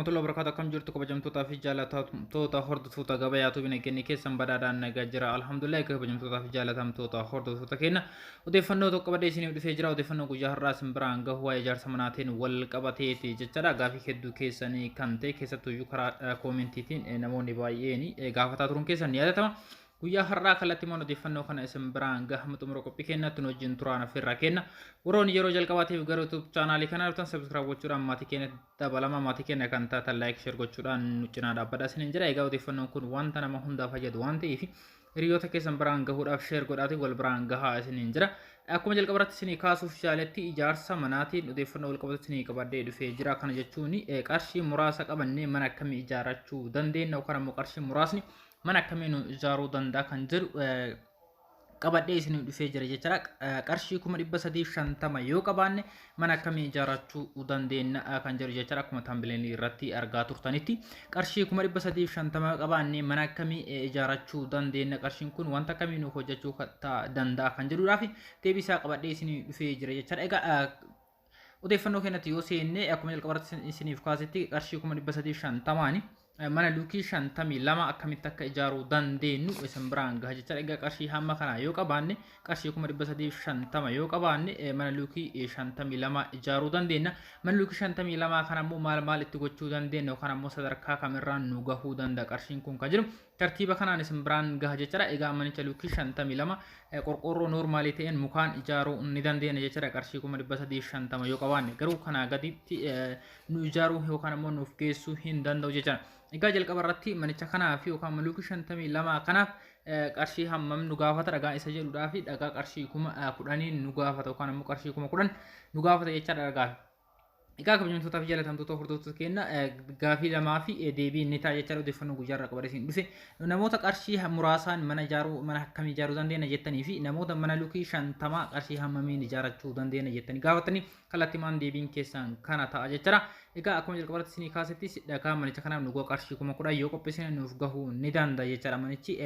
Warahmatullahi wabarakatuh. Akkam jirtu kabajamtootaa fi jaalatamtoota hordoftoota gabayaatu bina kenne keessan badhaadhaan nagaa jira. Alhamdulillah, kabajamtootaa fi jaalatamtoota hordoftoota keenya, odeeffannoo tokko qabadhee isiniif dhufee jira. Odeeffannoo guyyaa har'aa isin biraan gahu waa'ee ijaarsa manaatiin wal qabateeti jechaadha. Gaafii hedduu keessanii kan ta'e, keessattuyyuu karaa koomentiitiin namoonni baay'een gaafataa turuun keessan ni yaadatama. Guyyaa har'aa kallattiimaan odeeffannoo kana isin biraan gahama. Xumura qophii keenyatti nu wajjin turaan affeerraa kenna. Warroonni yeroo jalqabaatiif gara YouTube chaanaalii kana dhuftan subscribe gochuudhaan maatii keenya dabalama. Maatii keenya kan taatan like, share gochuudhaan nu cinaa dhaabbadhaa isiniin jira. Egaa odeeffannoon kun wanta nama hundaa fayyadu waan ta'eef hiriyoota keessan biraan gahuudhaaf share godhaatii wal biraan gahaa isiniin jira. Akkuma jalqaba irratti isinii kaasuuf yaaletti, ijaarsa manaatiin odeeffannoo wal qabatu isinii qabadhee dhufee jira. Kana jechuun qarshii muraasa qabannee mana akkamii ijaarrachuu dandeenya yookaan ammoo qarshii muraasni mana akkamii nu ijaaruu danda'a kan jedhu qabadhee isinii dhufee jira jechuudha. Qarshii 350,000 yoo qabaanne mana akkamii ijaarrachuu dandeenya kan jedhu jechuudha. Akkuma thumbnailii irratti argaa turtanitti, qarshii 350,000 qabaanne mana akkamii ijaarrachuu dandeenya, qarshiin kun wanta akkamii nuuf hojjechuu danda'a kan jedhuudhaaf deebii isaa qabadhee isinii dhufee jira jechuudha. Egaa odeeffannoo keenyatti yoo seenne, akkuma jalqaba irratti isiniif kaasetti, qarshii 350,000n mana luukii 52 akkamitti akka ijaaruu dandeenyu isin biraan gaha jechuudha. Egaa qarshii hamma kanaa yoo qabaanne, qarshii 350,000 yoo qabaanne, mana luukii 52 ijaaruu dandeenya. Mana luukii 52 kana immoo maal maal itti gochuu dandeenya yookaan ammoo sadarkaa kamirraan nu gahuu danda'a qarshiin kun kan jiru tartiiba kanaan isin biraan gaha jechuudha. Egaa manicha luukii 52 qorqoorroo normalii ta'een mukaan ijaaruu ni dandeenya jechuudha, qarshii 350,000 yoo qabaanne. Garuu kanaa gaditti nu ijaaruu yookaan ammoo nuuf geessuu hin danda'u jechuudha. Egaa jalqaba irratti manicha kanaaf yookaan luukii 52 kanaaf qarshii hammam nu gaafata dhagaa isa jedhudhaa fi dhagaa qarshii 10,000n nu gaafata yookaan ammoo qarshii 10,000 nu gaafata jechaadha dhagaa. Egaa kabajamtootaa fi jaalatamtoota hordoftoota keenya, gaafii lamaa fi deebii inni ta'a jechaadha odeeffannoo guyyaa irraa qabadee isin dhufe. Namoota qarshii muraasaan mana ijaaruu, mana akkamii ijaaruu dandeenya jettanii fi namoota mana lukii 50 qarshii hammamiin ijaarrachuu dandeenya jettanii gaafatanii, kallattimaan deebiin keessan kana ta'a jechaadha. Egaa akkuma jalqabaatti isinii kaasettis, dhagaa manicha kanaaf nu qarshii 10,000 yoo qopheessine nuuf gahuu ni danda'a jechaadha. Manichi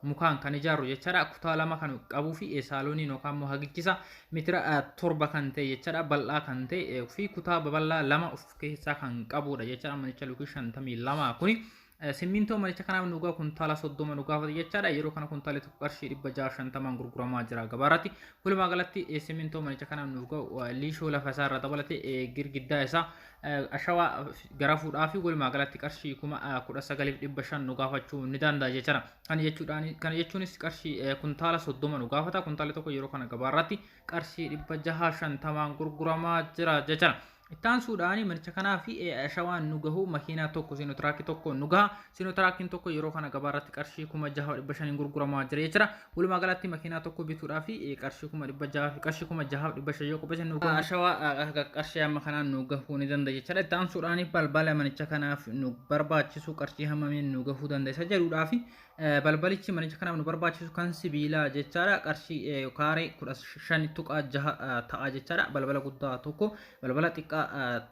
mukaan kan ijaarru jechaadha. Kutaa lama kan qabuu fi saalooniin yookaan immoo hagichisa meetira 7 kan ta'e jechaadha. Bal'aa kan ta'e fi kutaa babal'aa lama of keessaa kan qabudha jechaadha. Manicha lukii 52 kuni. Simmintoo manicha kanaaf nu gahu kuntaala 30 nu gaafata jechaadha. Yeroo kana kuntaalli tokko qarshii 650n gurguramaa jira gabaarratti. Walumaa galatti simmintoo manicha kanaaf nu gahu liishoo lafa isaa irra dabalatee, girgiddaa isaa ashawaa garafuudhaa fi walumaa galatti qarshii 19,500 nu gaafachuu ni danda'a jechaadha. Kana jechuudhaan, kana jechuunis qarshii kuntaala 30 nu gaafata. Kuntaalli tokko yeroo kana gabaarratti qarshii 650n gurguramaa jira jechaadha. Ittaansuudhaan manicha kanaa fi ashawaan nu gahu makiinaa tokko, siinootiraakii tokko nu gaha. Siinotiraakiin tokko yeroo kana gabaarratti qarshii 6,500n gurguramaa jira jechuudha. Walumaa galatti makiinaa tokko bituudhaa fi qarshii 600,000 fi qarshii 6,500 yoo qopheessan nu gahu. Ashawaa qarshii hamma kanaan nu gahuu ni danda'a jechuudha. Ittaansuudhaan balbala manicha kanaaf nu barbaachisu qarshii hammamiin nu gahuu danda'a isa jedhuudhaa fi balbalichi manicha kanaaf nu barbaachisu kan sibiilaa jechaadha. Qarshii kaaree 15.6 ta'a jechaadha. Balbala guddaa tokko, balbala xiqqaa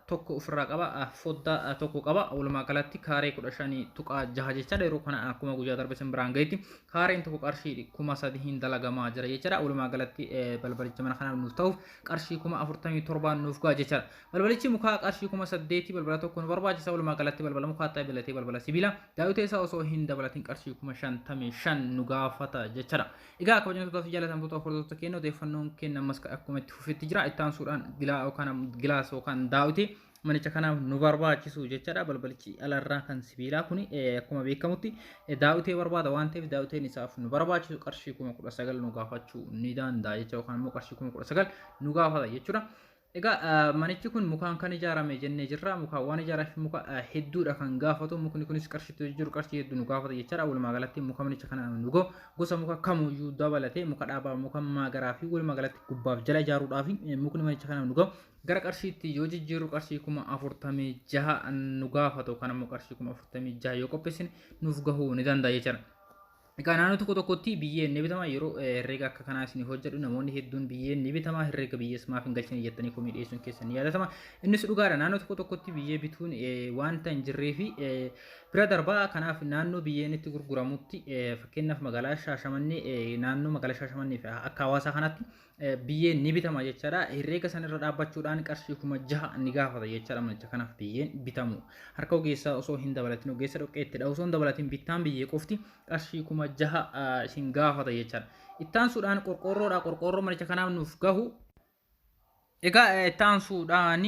tokko ofirraa qaba, foddaa tokko qaba. Walumaa galatti kaaree 15.6 jechaadha. Yeroo kana akkuma guyyaa darbe isin biraan gahetti, kaareen tokko qarshii 3,000n dalagamaa jira jechaadha. Walumaa galatti balbalicha mana kanaaf nuuf ta'uuf qarshii 47,000n nuuf gaha jechaadha. Balbalichi mukaa qarshii 8,000 balbala tokko nu barbaachisa. Walumaa galatti balbala mukaa dabalatee, balbala sibiila daawwitee isaa osoo hin dabalatin qarshii 55,000 nu gaafata jechaadha. Egaa kabajamtootaa fi jaalatamtoota hordoftoota keenya, odeeffannoon keenya ammas akkuma itti fufetti jira. Itti aansuudhaan gilaa yookaan glass yookaan daawwitee manicha kanaaf nu barbaachisu jechaadha. Balbalichi alarraa kan sibiilaa kuni akkuma beekamutti daawwitee barbaada waan ta'eef, daawwiteen isaaf nu barbaachisu qarshii 19,000 nu gaafachuu ni danda'a jecha yookaan immoo qarshii 19,000 nu gaafata jechuudha. Egaa manichi kun mukaan kan ijaarame jennee jirra. Mukaan waan ijaarameef muka hedduudha kan gaafatu. Mukni kunis qarshiitti jiru qarshii hedduu nu gaafata jechaadha. Walumaa galatti muka manicha kana nu gahu gosa muka kamuyyuu dabalatee, muka dhaabaa, muka maagaraa fi walumaa galatti gubbaaf jala ijaaruudhaaf mukni manicha kana nu gahu gara qarshiitti yoo jijjiirru qarshii 46,000 nu gaafatu. Kan ammoo qarshii 46,000 yoo qopheessine nuuf gahuu ni danda'a jechaadha. Egaa naannoo tokko tokkotti biyyeen ni bitama. Yeroo herreega akka kanaa isin hojjedhu namoonni hedduun biyyeen ni bitama, herreega biyyees maaf hin galchine jettanii komii dhiyeessuun keessan ni yaadatama. Innis dhugaadha. Naannoo tokko tokkotti biyyee bituun wanta hin jirree fi Bira darbaa kanaaf naannoo biyyeen itti gurguramutti, fakkeenyaaf magaalaa Shaashamannee, naannoo magaalaa Shaashamannee fi akka hawaasaa kanatti biyyeen ni bitama jechaadha. Herreega sanirra dhaabbachuudhaan qarshii 6000 ni gaafata jechaadha manicha kanaaf biyyeen bitamu. Harka ogeessaa osoo hin dabalatin, ogeessa dhoqqee itti dha'u osoo hin dabalatin, bittaan biyyee qofti qarshii 6000 isin gaafata jechaadha. Ittaansuudhaan qorqoorroodha. Qorqoorroo manicha kanaaf nuuf gahu. Egaa ittaansuudhaan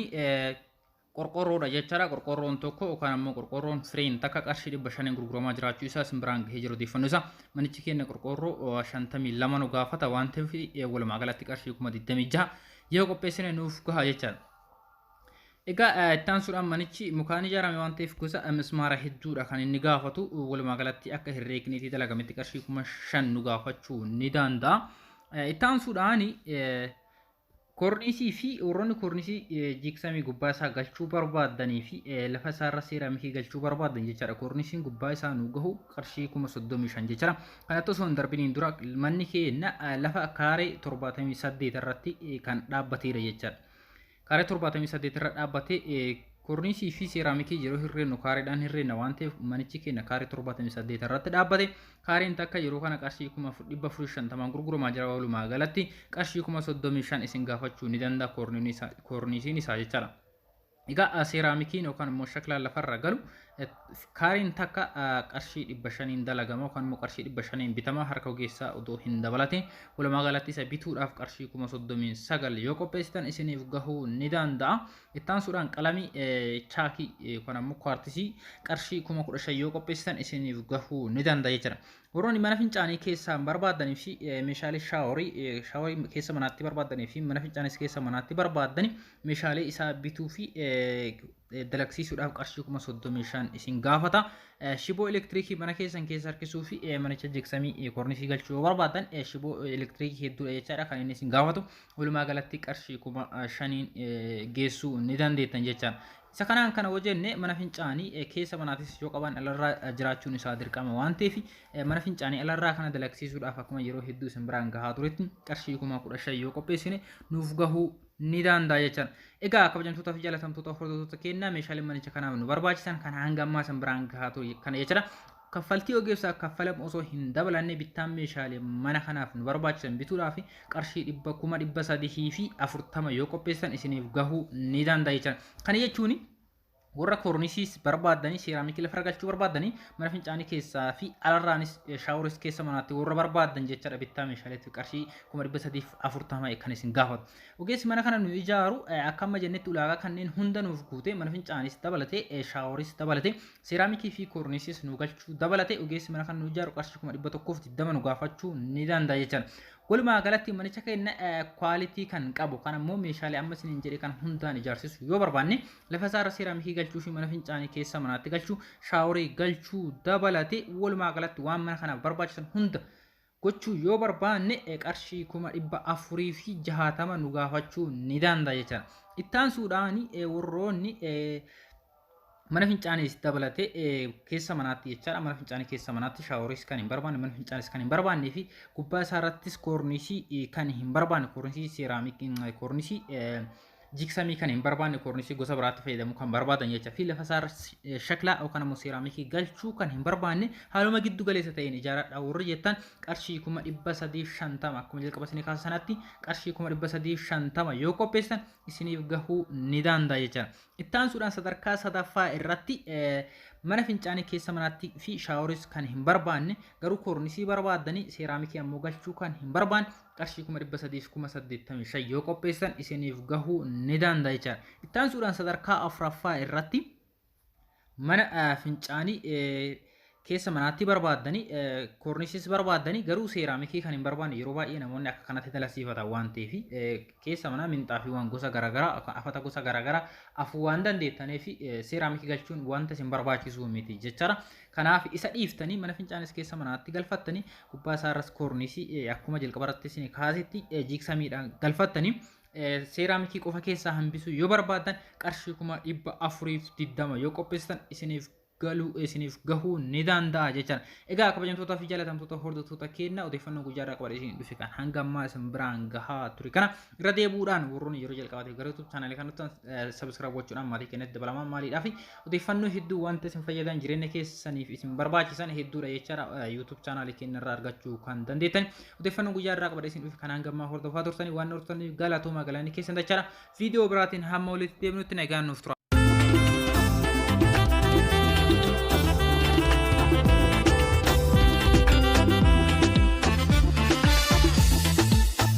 qorqoorroodha jechaadha. Qorqoorroon tokko yookaan ammoo qorqoorroon fireen takka qarshii 500 gurguramaa jiraachuu isaa isin biraan gahee jiru odeeffannoo isaa. Manichi keenya qorqoorroo 52 nu gaafata waan ta'eef, walumaa galatti qarshii 26,000 yoo qopheessine nuuf gaha jechaadha. Egaa ittaansuudhaan manichi mukaan ijaarame waan ta'eef gosa mismaara hedduudha kan inni gaafatu. Walumaa galatti akka herreegniitii dalagametti qarshii 5000 nu gaafachuu ni danda'a. Ittaansuudhaan koorniisii fi warroonni koorniisii jiiksamii gubbaa isaa galchuu barbaaddanii fi lafa isaarra seeraamikii galchuu barbaaddan jechaadha. Koorniisiin gubbaa isaa nu gahu qarshii 35,000 jechaadha. Kanatti osoo hin darbiniin dura manni keenya lafa kaaree 78 irratti kan dhaabbateedha jechaadha. Kaaree 78 irra dhaabbatee, koorniisii fi seeraamikii yeroo hirreennu kaareedhaan hirreenna waan ta'eef, manichi keenya kaaree 78 irratti dhaabbate. Kaareen takka yeroo kana qarshii 450,000 gurguramaa jira. Walumaa galatti qarshii 35,000 isin gaafachuu ni danda'a koorniisiin isaa jechaadha. Egaa seeraamikiin yookaan immoo shaklaan lafarra galu kaareen takka qarshii 500 dalagama yookaan immoo qarshii 500 bitama harka ogeessaa otoo hin dabalatin. Walumaa galatti isa bituudhaaf qarshii 39,000 yoo qopheessitan isiniif gahuu ni danda'a. Ittaansuudhaan qalamii chaakii yookaan ammoo kwaartisii qarshii 15,000 yoo qopheessitan isiniif gahuu ni danda'a jechuudha. Warroonni mana fincaanii keessaa barbaadanii fi meeshaalee shaaworii keessa manaatti barbaadanii fi mana fincaanis keessa manaatti barbaadani, meeshaalee isaa bituu fi dalagsiisuudhaaf qarshii 35,000 isin gaafata. Shiboo elektiriikii mana keessan keessa harkisuu fi manicha jigsamii koornisii galchuu yoo barbaadan, shiboo elektiriikii hedduudha jechaadha kan inni isin gaafatu. Walumaa galatti qarshii 5000 geessuu ni dandeettan jechaadha. Isa kanaan kana hojjenne, mana fincaanii keessa manaatis yoo qaban alarraa jiraachuun isaa dirqama waan ta'eef, mana fincaanii alarraa kana dalagsiisuudhaaf akkuma yeroo hedduu isin biraan gahaa turetti qarshii 15,000 yoo qopheessine nuuf gahuu ni danda'a jechaadha. Egaa kabajamtootaa fi jaalatamtoota hordoftoota keenyaa, meeshaaleen manicha kanaaf nu barbaachisan kan hanga ammaa isin biraan gahaa ture kana jechaadha. Kaffaltii ogeessaaf kaffalamu osoo hin dabalanne, bittaan meeshaalee mana kanaaf nu barbaachisan bituudhaaf qarshii 340,000 yoo qopheessan isiniif gahuu ni danda'a jechaadha. Kana jechuun warra koornisiis barbaaddanii, seeraamikii lafarra galchuu barbaaddanii, mana fincaanii keessaa fi alarraanis shaaworis keessa manaatti warra barbaaddan jechaadha, bittaa meeshaaleetti qarshii 340,000 kan isin gaafatu. Ogeessi mana kana nu ijaaru akka amma jennetti ulaagaa kanneen hunda nuuf guute, mana fincaanis dabalatee, shaaworis dabalatee, seeraamikii fi koornisiis nu galchuu dabalatee, ogeessi mana kana nu ijaaru qarshii 120,000 nu gaafachuu ni danda'a jechaadha. Walumaa galatti manicha keenya quality kan qabu kan ammoo meeshaalee amma isiniin jedhe kan hundaan ijaarsisu yoo barbaanne, lafa isaarra seeraamikii galchuu fi mana fincaanii keessa manaatti galchuu, shaaworii galchuu dabalatee, walumaa galatti waan mana kanaaf barbaachisan hunda gochuu yoo barbaanne, qarshii 460,000 nu gaafachuu ni danda'a jechaadha. Ittaansuudhaan warroonni mana fincaanis dabalatee keessa manaatti jechaadha. Mana fincaanii keessa manaatti shaaworis kan hin barbaanne, mana fincaanis kan hin barbaannee fi gubbaa isaarrattis koornisii kan hin barbaanne, koornisii seeraamikii, koornisii jigsamii kan hin barbaanne, koornisii gosa biraatti fayyadamuu kan barbaadan jecha fi lafa isaarra shaklaa yookaan ammoo seeraamikii galchuu kan hin barbaanne, haaluma giddu galeessa ta'een ijaaradha warri jettan, qarshii 350,000 akkuma jalqaba isinii kaasa sanatti qarshii 350,000 yoo qopheessan isiniif gahuu ni danda'a jechaadha. Ittaansuudhaan sadarkaa sadaffaa irratti mana fincaanii keessa manaatti fi shaaworis kan hin barbaanne, garuu koornisii barbaaddanii seeraamikii ammoo galchuu kan hin barbaanne, qarshii 385,000 yoo qopheessan isiniif gahuu ni danda'a jechaadha. Ittaansuudhaan sadarkaa afuraffaa irratti mana fincaanii keessa manaatti barbaaddanii, koornisiis barbaaddanii, garuu seeraamikii kan hin barbaanne, yeroo baay'ee namoonni akka kanatti dalasiifatan waan ta'eef, keessa manaa minxaafii waan gosa garaagaraa, afata gosa garaagaraa afuu waan dandeettaniif, seeraamikii galchuun wanta isin barbaachisu miti jechaadha. Kanaaf isa dhiiftanii mana fincaanis keessa manaatti galfattanii, gubbaa isaarras koornisii akkuma jalqaba irratti isin kaasetti jiiksamiidhaan galfattanii, seeraamikii qofa keessaa hambisuu yoo barbaaddan, qarshii 420,000 yoo qopheessitan isiniif galuu isiniif gahuu ni danda'a jechaadha. Egaa kabajamtootaa fi jaalatamtoota hordoftoota keenya, odeeffannoo guyyaa irraa qabadhee isin dhufe kan hanga ammaa isin biraan gahaa ture kana irra deebi'uudhaan, warroonni yeroo jalqabaatiif gara YouTube chaanaalii kanatti subscribe gochuudhaan maatii keenyatti dabalamaa. Maaliidhaa fi odeeffannoo hedduu wanta isin fayyadan, jireenya keessaniif isin barbaachisan hedduudha jechaadha YouTube chaanaalii keenya irraa argachuu kan dandeettan. Odeeffannoo guyyaa irraa qabadhee isin dhufe kan hanga ammaa hordofaa turtanii waan hordoftaniif galatoomaa, galaanni keessan jechaadha. Viidiyoo biraatiin hamma walitti deebinutti nagaan nuuf tura.